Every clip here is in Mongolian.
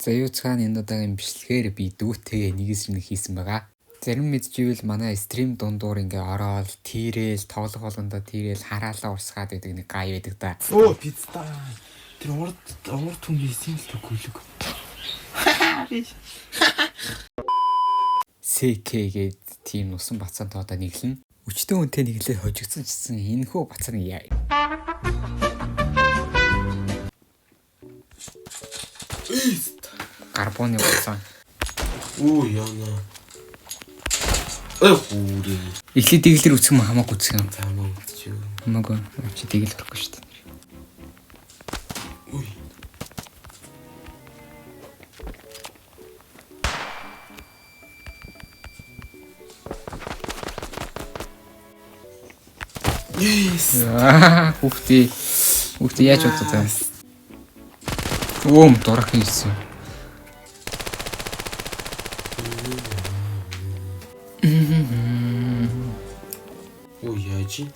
За юу цаана энэ удаагийн бичлэгээр би дүүтэйгээ нэгээс нэг хийсэн байгаа. Зарим мэдчихвэл манай stream дундуур ингээ ороод тийрэл тоглох болгондоо тийрэл хараалаа урсгаад байдаг нэг гай байдаг да. Оо пицца. Тэр урд урд хүн хийсэн л төгөлөг. CK гээд тийм нусан бацаан тоодоо нэглэн. Өчтөн үнтэй нэглээ хожигдсон чсэн энэхүү бацааны яа. Карбоны бацаан. Оо яна. Ой хүүрээ. Эхлээд дэглэр үсэх юм хамаагүй үсэх юм. Тамаа үсч юу. Хамаагүй. Чи дэглэр орохгүй шүү дээ. Үй. Yes. Аа хүүхдээ хүүхдээ яаж бодод байгаа юм? Өөм дурах хийсэн. Оо яаж юм?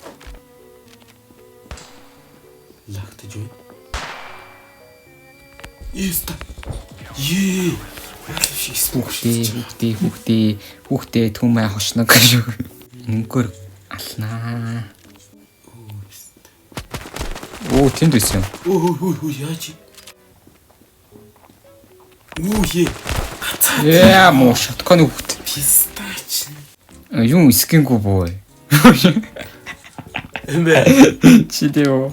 Лагтаж байна. Yes. Ее. Хүүхдээ хүүхдээ хүүхдээ хүүхдээ түмээ хошног шүү. Нүнгээр алнаа. Оо тэнд байсан юм. Өө өө өө яаж юм? Үу хээ. Яа муу шотконы хүүхд. Пистач. Юм скингүй боо. Эмбэ. Чи дээ.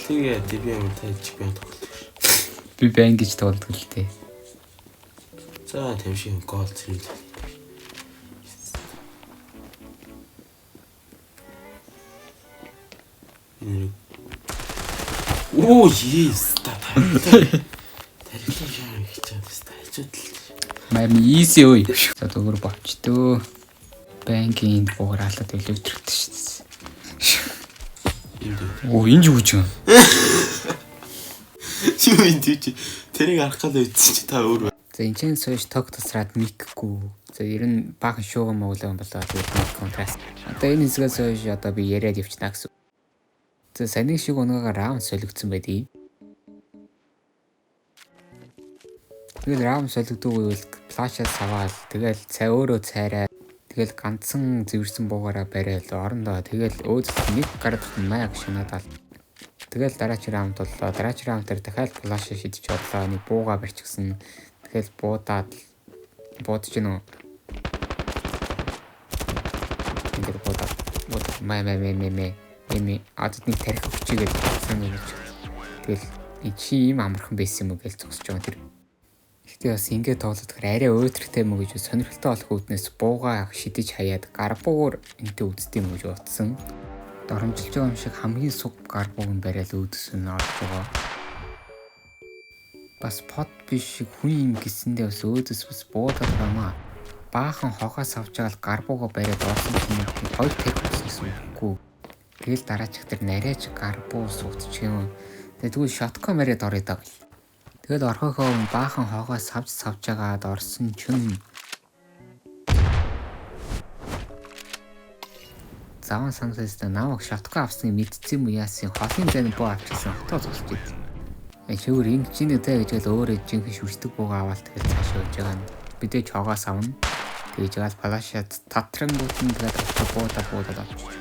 Тэгээ би юм тайч би тоглох. Би байн гэж тоглодог л дээ. За тамшиг гол зэрэг. Оо yes та тарихлаа. Тарихлаа шаа гэж чад тайчууд л. Мами easy ой. За дөгөр болчдөө. Банкийн буураалаад өлөөтрөгдөн шүү дээ. Энд Оо энэ юу гэж юм? юу энэ чи тэрийг харах гал үйдсэн чи та өөр. За энэ ч сууж тог тасраад микгүй. За ер нь баахан шууган моглоо юм болоо тэгээд мик контраст. Одоо энэ хэсгээс хойш одоо би яриад явчихна гэсэн. За саний шиг унгаагаар раунд солигдсон байдгийг. Тэгэл раунд солигдоогүй бол флашаас аваад тэгэл цай өөрөө цайраа тэгэл ганцхан зэвэрсэн буугаараа барайл орондоо тэгэл өөдөлт нэг гарах маяг шунаад ал. Тэгэл дараагийн раунд боллоо. Дараагийн раунд дээр дахиад флаш шидэж орлоо. Нэг буугаа барьчихсан. Тэгэл буудаад буудаж гинөө. Ингээд буудаад буудаад май май май май май май адад нэг тарих хүчигээд сан гэж. Тэгэл энэ чи ийм амархан байсан юм уу гэж зогсож байгаа тэр. Гэхдээ бас ингээд тоглохоор арай өөдрөгтэй юм уу гэж сонирхолтой болох үүднээс буугаа шидэж хаяад гарбуугаар энтэй үздэг юм уу гэж бодсон. Доромжилж байгаа юм шиг хамгийн суг гарбууг нь барайл үүдс нь орж байгаа. Бас под биш шиг хүн юм гэсэндээ бас өөдөөс бас буудаад баймаа. Баахан хогоос авч байгаа л гарбуугаа бариад орсон чинь хоёр тарих гэсэн үггүй. Тэгэл дараачих тэр нарайч гарбуу суудчих юм. Тэгээ тэгвэл шоткон бариад орё даа гэл. Тэгэл орхохоо баахан хогоос авч савж агаад орсон чинь заван саналаас намайг шоткон авсныг мэдсэн юм яасан холын зайны буу авчихсан хотоо зогсож идэв. Шүүр ингэ чинь тэ гэж л өөрөө жинхэнэ шүршдэг буугаа аваад тэгэл цаашаа явж байгаа нь. Мэдээж хогоос авна. Тэгж байгаа л палашаад татрангууд нь тэгээд авто буудаа буудаад авчих.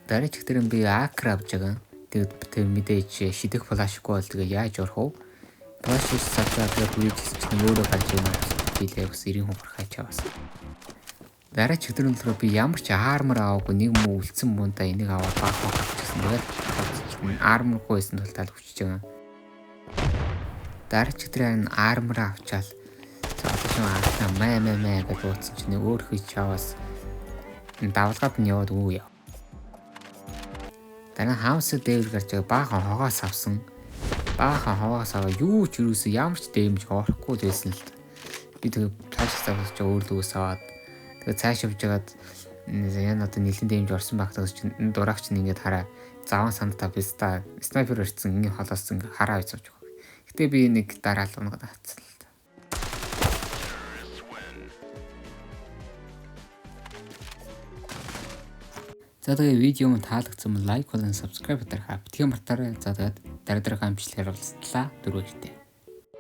Дараачих тэр би акр авч байгаа. Тэгээд тэр мэдээж шидэх флашгүй бол тэгээ яаж орох вэ? Флаш савчаа тэгээ хүрээжсэн чинь өөрөө гарч ирнэ. Билээ бас 90 хүн хайчаа бас. Дараачих тэр нь болохоор би ямар ч армор аваагүй нэг муу үлдсэн мундаа энийг аваад баах авчихсан. Тэгээд арморгүй байсан тул тал хүчиж байгаа. Дараачих тэр энэ армор авчаал. За одоо шин артаа май май май гэж бууцсан чинь өөр хийж чаваас давлгаад нь яваад үгүй яв. Дараа нь хаус дээвэр гарч байгаа баахан хогоос авсан. Баахан хогоос аваа юу ч юусэн ямар ч дэмж орохгүй л байсан л. Би тэгээ цааш цааш ч өөр лүгээс аваад тэгээ цааш явж байгаад яна одоо нэлэн дэмж орсон байх гэсэн чинь дураагч нь ингээд хараа заван сандтаа биста снайпер өрцөн ингээд холоос ингээд хараа авч байгаа. Гэтэ би нэг дараал унгаад хатсан л та. За тэгээ видео мань таалагдсан бол лайк болон subscribe дарахаа битгий мартаарай. За тэгээд дараа дараагийн бичлэгээр уулзлаа. Дөрөв баяртай.